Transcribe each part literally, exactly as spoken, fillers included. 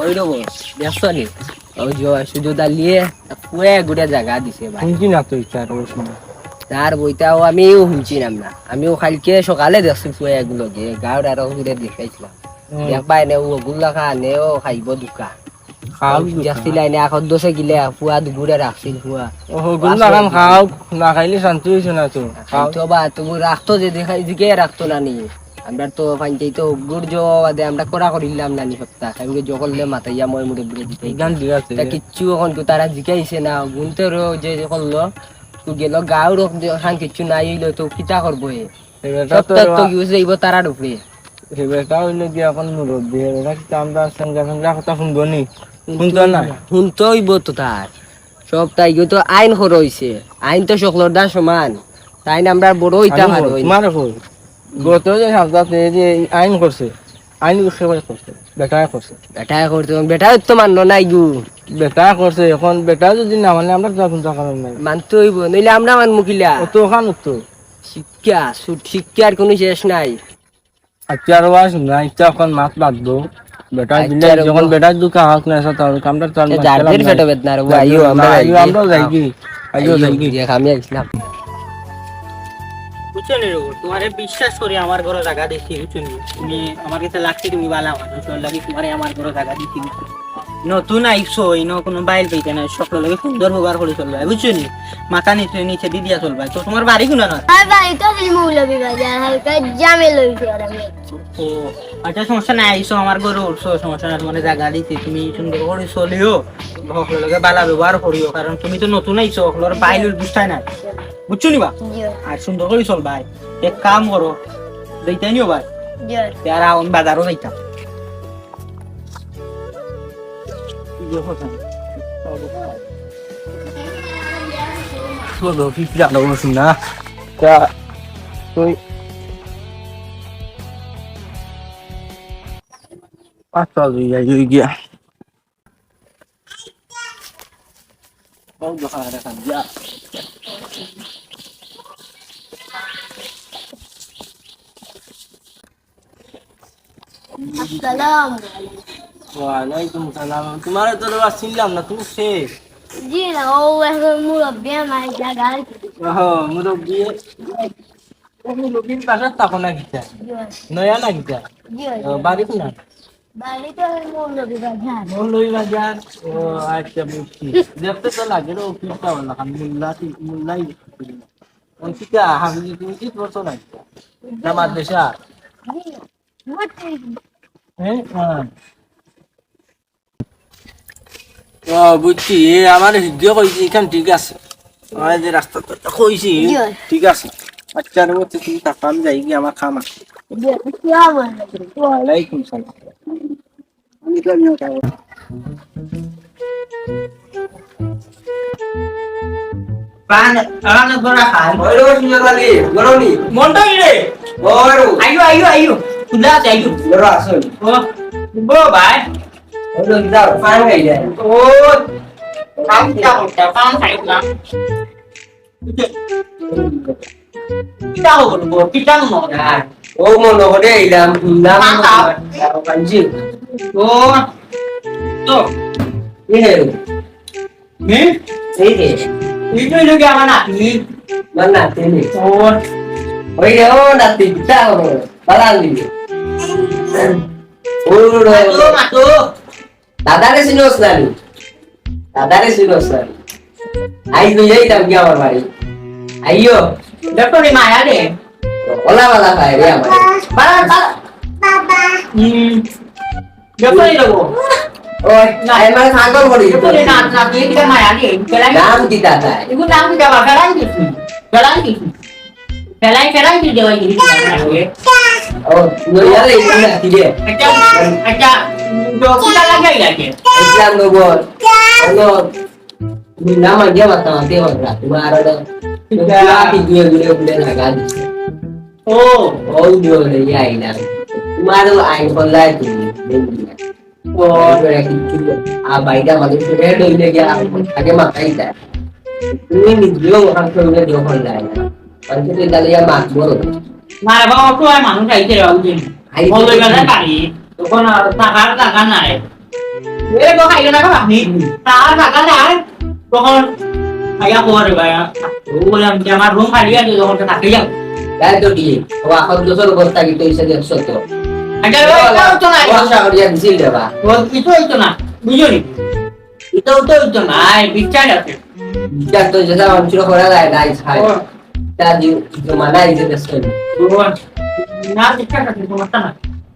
ওই রকম, দেখছো নি? ওই যে সুজুদ আলিয়ে পুয়া গুড়া জাগা দিছে ভাই। শুনছি না তো ইচ্ছা আর ওই সময়। তার বইটাও আমিও শুনছিলাম না, আমিও কালকে সকালে দেখছি পুয়া এগুলো গিয়ে গাঁর আরো ঘুরে দেখাইছিলাম। হুম। দেখবা এনে ও গুল্লা খা নেও খাইব দুকা। খাও দুকা। দেখছি লাইনে এখন দোষে গিলে পুয়া দুগুড়ে রাখছিল পুয়া। ও গুল্লা খান খাও, না খাইলে শান্তি হইছে না তো। খাও। খাইতো বা তবু রাখতো যে দেখাই দিকে রাখতো না নি। আমরা তো পাঞ্চাইতো গুড় জমা বাদে আমরা করা করিলাম না নি সপ্তাহ। আমি যখন লে মাতাইয়া মই মুড়ে বুড়ে দিতে। গান ঠিক আছে। তা কিচ্ছু এখন তো তারা জিকাইছে না। গুনতে রো যে যে করলো, তো গেল গাঁও রক দিয়ে খান কিচ্ছু নাই হইলো তো কিতা করবো এ? এ বেটা সব তো তো তো রে বা- ইউজ যাইব তারা ঢুকলে। এ বেটা হইলো কি এখন মুরব্বী, এ বেটা কি আমরা সঙ্গে সঙ্গে কথা শুনবো নি? শুনতো না। শুনতো হইব তো তার। সব তাই গো তো আইন করা হইছে। আইন তো সকলর দা সমান। তাই না আমরা বড় হইতাম আমি আর কই, হই। তোমারে কই। গত যে সপ্তাহে যে আইন করছে, আইন বিষয়ে করছে, বেটায় করছে। বেটায় করছে, বেটায় তো মানলো নাই গু। বেটায় করছে, এখন বেটা যদি না মানে আমরা তো এখন দরকার নাই। মানতে হইব, নইলে আমরা মানমু কিলা? ও তো ওখান তো। শিক্ষা, সুদ শিক্ষার কোনো শেষ নাই। আচ্ছা, আর ওয়াজ না, ইচ্ছা এখন মাত বাদ দো। বেটা আচ্ছা, দিলে আর যখন গো- বেটা দুঃখ হাক না, এসে তার কামটা তার এ মাত জারদের খেলাম নাই। ফেটো বেদনা রে, আইও, আমরা না, আইও, যাইগি। আমরাও যাইগি। আইও, আইও, যাইগি। যে আমি আইছিলাম। বুঝছো নি রে, তোমারে বিশ্বাস করি আমার ঘরে জাগা দিছি, বুঝছো নি? তুমি আমার কাছে লাগছি, তুমি বালা মানুষ, ওর লাগি তোমারে আমার ঘরে জাগা দিছি, বুঝছো? নতুন আইছো, ইনো কোনো বাইল পাইতে না, সকল লগে সুন্দর ব্যবহার করে চলবা, বুঝছো নি? মাথা নিচে নিচে দি দিয়া চলবা। তো তোমার বাড়ি কোন না? আমার বাড়ি তো এই মৌলভীবাজার, হালকা জামে লইছে আর আমি। ও, আচ্ছা, সমস্যা নাই, আইছো আমার ঘরে উঠছো, সমস্যা নাই, তোমার জাগা দিছি, তুমি সুন্দর করে চলিও, সকল লগে বালা ব্যবহার করিও, কারণ তুমি তো নতুন আইছো, সকলর বাইল বুঝতায় না, বুঝছো নি বা? জি। আর সুন্দর করে চলবা। এক কাম করো, যাইতায় নিও ভাই। জি। আর আমি বাজারও যাইতাম। চলো, কি কি জানো বলছি না? তা তুই আচ্ছা, তুই যাই, তুই গিয়া। আসসালামু আলাইকুম। ওয়ালাইকুম সালাম। তোমারে তো রে বা চিনলাম না, তুমি কে? জি না, ও এখন মুরব্বি আমার জাগা। ও, মুরব্বি। ও মুরব্বির বাসাত থাকো না কিতা? জি। নয়া না কিতা? জি, জি। ও, বাড়ি কোন? বাড়ি তো ওই মৌলভীবাজার। মৌলভীবাজার? ও, আচ্ছা, বুঝছি। দেখতে তো লাগে রে, ও কিতা বললা, খান মোল্লা কি, মোল্লাই। ও কিতা, হাফিজি তুমি কি পড়ছো না কিতা? না মাদ্রাসা? জি। বুঝছি। হ্যাঁ? হ্যাঁ। ও, বুঝছি। এ, আমার হিদ্দিয়ে কইছি, এখান ঠিক আছে। আমার যে রাস্তা তো কইছি, জি। ঠিক আছে। আচ্ছা, রে, বুঝছি, তুমি থাকো, আমি যাই গিয়া, আমার কাম আছে। জি, আসসালামু আলাইকুম। ওয়ালাইকুম সালাম। আমি তো নিয়ে যাবো। পান, পান বড়া খান। ওই রে, সুন্দর আলী, বড় নি। মন্টু রে। বড়। আইও, আইও, আইও। খুদা আছে, আইও। বড় আসুন। ও, বড় ভাই। ওই রে, যাও, পান খাই যায়। ও, পান কিতা করতে, পান খাই না। কিতা করবো, কিতা মনে হয়? ও মনে করে এইলাম, শুনলাম। পান খাও। পান খাইছি। ও, তো। কি রে? হুম? এই রে। এই তো হইলো গিয়া আমার নাতি। আমার নাতি নি? ও। ওই রে, ও নাতি, কিতা খবর? ভালা আনলি? ও রে। মাতো, মাতো। দাদারে চিনোস না নি? দাদারে চিনোস না নি? আইজ লই যাইতাম কি আমার বাড়ি? আইও। দেখো রে মায়া রে। ওলা ওলা খায় রে আমার। বাবা, বাবা। হুম। ব্যাপারই লব। ওই, না। এই মানে ফাগল করি। ব্যাপারই না, না, দিয়ে দিলে মায়া নেই। বেলাই। নাম কি দাদা? এগুলো নাম কি দাদা? বেলাই দিছি। বেলাই দিছি। বেলাই, বেলাই দিয়ে দেওয়াই দিছি। ও, নইয়ারে এই না কি রে? একটা, একটা, দশটা লাগাই লাগে। ইসলাম নগর। হলো, নাম আগে বাতাও, আগে বাতাও। তোমার আরো তো, কি দিয়ে গুলে গুলে লাগা দিছে। ও। ও, দিয়ে হলে, ইয়া, ইয়া। তোমার আইন করলাই তুমি, দেখবি না। ও। এরপরে কি ছিল? আ, বাইরে আমাদের রেড হইলে গিয়া আগে মাথায় দেয়। তুমি নিজেও ওখান থেকে উঠে যখন যায় না। আমি তো এটা লিয়া মাত বড়। মারে বাবা, তো আর মানুষ আইছে রে, ওই দিন। আইছে। বলবে গেলে বাড়ি, তখন আর টাকার টাকা নাই। এ, তো খাইলো না, খাবা? হুম। না, না, না, না। তখন খাইয়া পরে ভাই, ও বলে, "আমি কি আমার রুম খালি আছে, তখন তো থাকি যাও।" তাই তো ঠিক। ও এখন দোষর অবস্থা কি তুই সে দেখছো তো? আচ্ছা, ভাই, এটাও তো নাই। ভরসা করিয়া দিছিল রে বা। ও কিছু হইতো না, বুঝলি? এটাও তো হইতো না, এই বিশ্বাস আছে। বিশ্বাস তো যেটা মানুষের করা যায় না, এই খায়। ও। তা দি-, জমা নাই যে দেখছো। ও। না, বিশ্বাস আছে, সমস্যা না।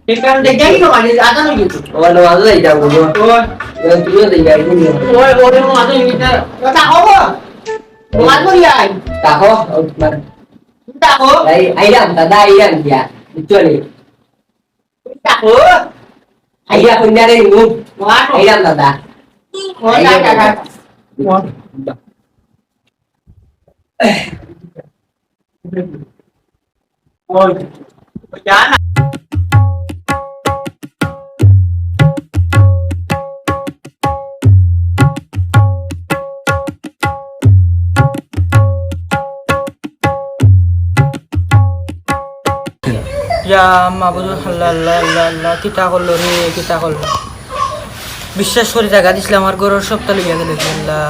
ঠিক আছে, দেখে আইবো, মানে, আজান হয়ে গেছে। ও, নামাজও যাইতাম, বুঝো। ও। ও, তুমিও যাইতাম, বুঝো। ও, ও, নামাজও হয়ে গেছে। ও, তা হবো। নামাজ পড়ি আই। তা হো, ও, মানে। তা হো। এই, আইলাম, দাদা, আইলাম গিয়া। বুঝছো নি? তা হো। আইয়া, কোন জায়গায় নিবো? ও, আইলাম, দাদা। ও, আইলাম, দাদা। দাদা। ও। ইয়া মাবুদ, আল্লাহ, আল্লাহ, আল্লাহ, আল্লাহ, কিতা করলো রে, কিতা করলো? বিশ্বাস করি জাগা দিছিলাম, আমার ঘরর সবটা লইয়া গেল কি আল্লাহ।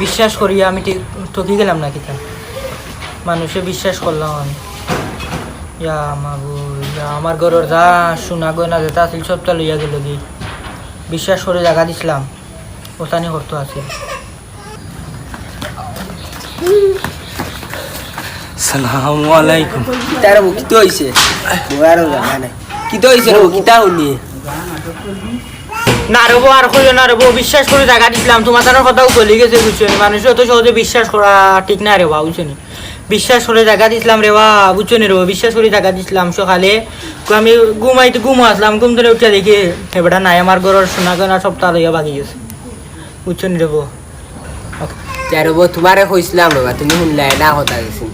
বিশ্বাস করি আমি ঠিক ঠকি গেলাম না কিতা? মানুষে বিশ্বাস করলাম আমি। ইয়া মাবুদ, ইয়া আমার ঘরর যা সোনা গয়না যেটা আছিল সবটা লইয়া গেল কি? বিশ্বাস করি জাগা দিছিলাম, ওখানে করতো আছিল। সালামু আলাইকুম। তার বউ কিতা হইছে? বউ আরো জানা নাই। কিতা হইছে রে বউ? কিতা হুনি? না রে বউ, আর কইও না রে বউ, বিশ্বাস করি জাগা দিছিলাম, তোমার তার কথাও গলি গেছে, বুঝছো নি? মানুষ অত সহজে বিশ্বাস করা ঠিক না রে বা, বুঝছো নি? বিশ্বাস করি জাগা দিছিলাম রে বা, বুঝছো নি রে বা? বিশ্বাস করি জাগা দিছিলাম। সকালে আমি ঘুমাইতে, ঘুমো আসলাম, ঘুম ধরে উঠিয়া দেখি, এ বেটা নাই, আমার ঘরর সোনা গয়না সবটা লইয়া ভাগি গেছে, বুঝছো নি রে বা? চাই রবো, তোমারে কইছিলাম রবা, তুমি শুনলায় না কথা কিছু।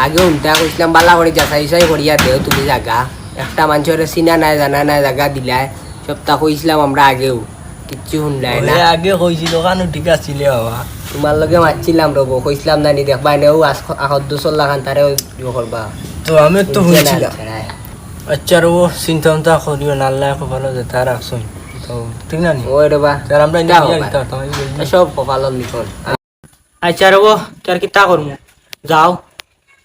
আগে শুনতা কইছিলাম, বালা করি যাচাই উচাই করিয়া দেও তুমি জাগা। একটা মানুষরে চিনা নাই, জানা নাই, জাগা দিলায়। সবটা কইছিলাম আমরা আগেও, কিচ্ছু শুনলায় না। ওরে আগে কইছিল, কানো ঠিক আছিলে বাবা। তোমার লগে মাতছিলাম রবো, কইছিলাম নানি দেখবা নে, ও আস-, আহত দুসল্লা খান তারে ইয়ে করবা। তো আমি তো বুঝছে না, শুনছিলাম। ছাড়ায়। আচ্ছা রবো, চিন্তা ভাবনা করিও না, আল্লাহ কপালো যেটা রাখছইন। তো ঠিক না নি? ওই রে বা। স্যার, আমরা ইন্ডিয়া যাও যাইতাম, ভাই। আমি বলি। সব কপালর লিখন। আচ্ছা রে বো, তোর কিতা করমু? যাও।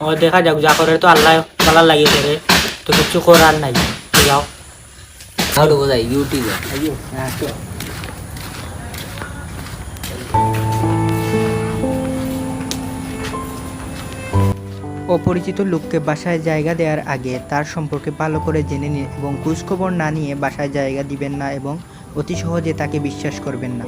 ও দেখা যাক, যা করে তো আল্লাহ ভালা লাগি করে। তো কিচ্ছু করার নাই। যাও। যাও রে বো, যাই, YouTube-এ। অপরিচিত লোককে বাসায় জায়গা দেওয়ার আগে তার সম্পর্কে ভালো করে জেনে নিন এবং খোঁজখবর না নিয়ে বাসায় জায়গা দিবেন না এবং অতি সহজে তাকে বিশ্বাস করবেন না।